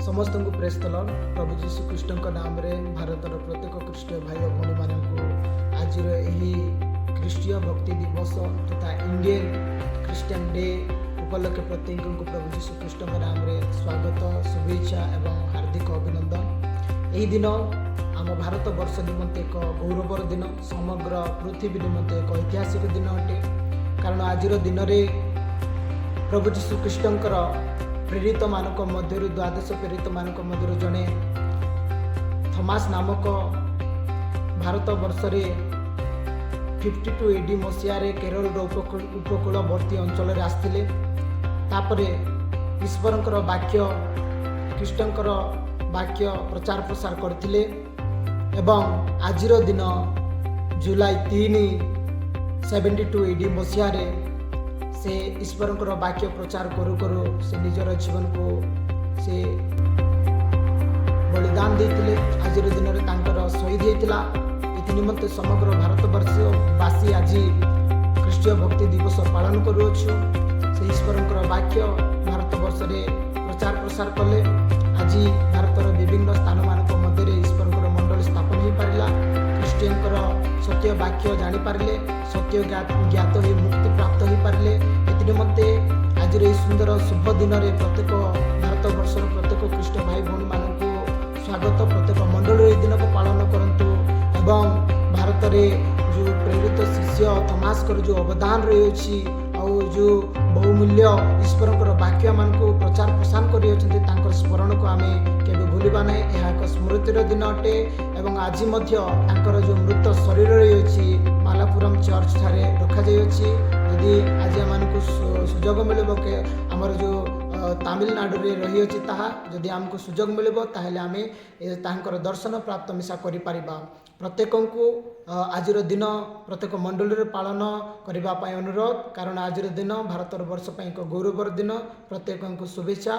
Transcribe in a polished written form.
ସମସ୍ତଙ୍କୁ ପ୍ରେଜ୍ ଦ ଲର୍ଡ। ପ୍ରଭୁ ଯୀଶୁ ଖ୍ରୀଷ୍ଟଙ୍କ ନାମରେ ଭାରତର ପ୍ରତ୍ୟେକ ଖ୍ରୀଷ୍ଟୀୟ ଭାଇ ଓ ଭଉଣୀମାନଙ୍କୁ ଆଜିର ଏହି ଖ୍ରୀଷ୍ଟୀୟ ଭକ୍ତି ଦିବସ ତଥା ଇଣ୍ଡିଆନ୍ ଖ୍ରୀଷ୍ଟିଆନ ଡେ ଉପଲକ୍ଷେ ପ୍ରତ୍ୟେକଙ୍କୁ ପ୍ରଭୁ ଯୀଶୁ ଖ୍ରୀଷ୍ଟଙ୍କ ନାମରେ ସ୍ୱାଗତ, ଶୁଭେଚ୍ଛା ଏବଂ ହାର୍ଦ୍ଦିକ ଅଭିନନ୍ଦନ। ଏହି ଦିନ ଆମ ଭାରତ ବର୍ଷ ନିମନ୍ତେ ଏକ ଗୌରବର ଦିନ, ସମଗ୍ର ପୃଥିବୀ ନିମନ୍ତେ ଏକ ଐତିହାସିକ ଦିନ ଅଟେ। କାରଣ ଆଜିର ଦିନରେ ପ୍ରଭୁ ଯୀଶୁ ଖ୍ରୀଷ୍ଟଙ୍କର ପ୍ରେରିତମାନଙ୍କ ମଧ୍ୟରୁ, ଦ୍ୱାଦଶ ପ୍ରେରିତମାନଙ୍କ ମଧ୍ୟରୁ ଜଣେ ଥମାସ ନାମକ ଭାରତ ବର୍ଷରେ 52 ଏଡି ମସିହାରେ କେରଳର ଉପକୂଳବର୍ତ୍ତୀ ଅଞ୍ଚଳରେ ଆସିଥିଲେ। ତାପରେ ଈଶ୍ୱରଙ୍କର ବାକ୍ୟ, ଖ୍ରୀଷ୍ଟଙ୍କର ବାକ୍ୟ ପ୍ରଚାର ପ୍ରସାର କରିଥିଲେ ଏବଂ ଆଜିର ଦିନ ଜୁଲାଇ 3, 72 ଏଡି ମସିହାରେ ସେ ଈଶ୍ୱରଙ୍କର ବାକ୍ୟ ପ୍ରଚାର କରୁ କରୁ ସେ ନିଜର ଜୀବନକୁ ସେ ବଳିଦାନ ଦେଇଥିଲେ। ଆଜିର ଦିନରେ ତାଙ୍କର ଶହୀଦ ହେଇଥିଲା। ଏଥି ନିମନ୍ତେ ସମଗ୍ର ଭାରତବର୍ଷବାସୀ ଆଜି ଖ୍ରୀଷ୍ଟୀୟ ଭକ୍ତି ଦିବସ ପାଳନ କରୁଅଛୁ। ସେ ଈଶ୍ୱରଙ୍କର ବାକ୍ୟ ଭାରତବର୍ଷରେ ପ୍ରଚାର ପ୍ରସାର କଲେ। ଆଜି ଭାରତର ବିଭିନ୍ନ ସ୍ଥାନମାନଙ୍କ ମଧ୍ୟରେ ଈଶ୍ୱରଙ୍କର ମଣ୍ଡଳୀ ସ୍ଥାପନ ହୋଇପାରିଲା। ଖ୍ରୀଷ୍ଟଙ୍କର ସତ୍ୟ ବାକ୍ୟ ଜାଣିପାରିଲେ, ସତ୍ୟ ଜ୍ଞାତ ହୋଇ ମୁକ୍ତି ପ୍ରାପ୍ତ ହୋଇପାରିଲେ। ଏଥି ନିମନ୍ତେ ଆଜିର ଏହି ସୁନ୍ଦର ଶୁଭ ଦିନରେ ପ୍ରତ୍ୟେକ ଭାରତବର୍ଷର ପ୍ରତ୍ୟେକ ଖ୍ରୀଷ୍ଟ ଭାଇ ଭଉଣୀମାନଙ୍କୁ ସ୍ୱାଗତ। ପ୍ରତ୍ୟେକ ମଣ୍ଡଳୀରେ ଏହି ଦିନକୁ ପାଳନ କରନ୍ତୁ ଏବଂ ଭାରତରେ ଯେଉଁ ପ୍ରେରିତ ଶିଷ୍ୟ ଥମାସଙ୍କର ଯେଉଁ ଅବଦାନ ରହିଅଛି ଆଉ ଯେଉଁ ବହୁମୂଲ୍ୟ ଈଶ୍ୱରଙ୍କର ବାକ୍ୟମାନଙ୍କୁ ପ୍ରଚାର ପ୍ରସାର କରିଅଛନ୍ତି, ତାଙ୍କର ସ୍ମରଣକୁ ଆମେ କେବେ ଭୁଲିବା ନାହିଁ। ଏହା ଏକ ସ୍ମୃତିର ଦିନ ଅଟେ ଏବଂ ଆଜି ମଧ୍ୟ ତାଙ୍କର ଯେଉଁ ମୃତ ଶରୀର ରହିଅଛି, ମାଲାପୁରମ ଚର୍ଚ୍ଚ ଠାରେ ରଖାଯାଇଅଛି। ଯଦି ଆଜି ଆମମାନଙ୍କୁ ସୁଯୋଗ ମିଳିବ କି ଆମର ଯେଉଁ ତାମିଲନାଡ଼ୁରେ ରହିଅଛି ତାହା ଯଦି ଆମକୁ ସୁଯୋଗ ମିଳିବ, ତାହେଲେ ଆମେ ତାଙ୍କର ଦର୍ଶନ ପ୍ରାପ୍ତ ମିଶା କରିପାରିବା। ପ୍ରତ୍ୟେକଙ୍କୁ ଆଜିର ଦିନ ପ୍ରତ୍ୟେକ ମଣ୍ଡଳୀରେ ପାଳନ କରିବା ପାଇଁ ଅନୁରୋଧ, କାରଣ ଆଜିର ଦିନ ଭାରତର ବର୍ଷ ପାଇଁ ଏକ ଗୌରବର ଦିନ। ପ୍ରତ୍ୟେକଙ୍କୁ ଶୁଭେଚ୍ଛା।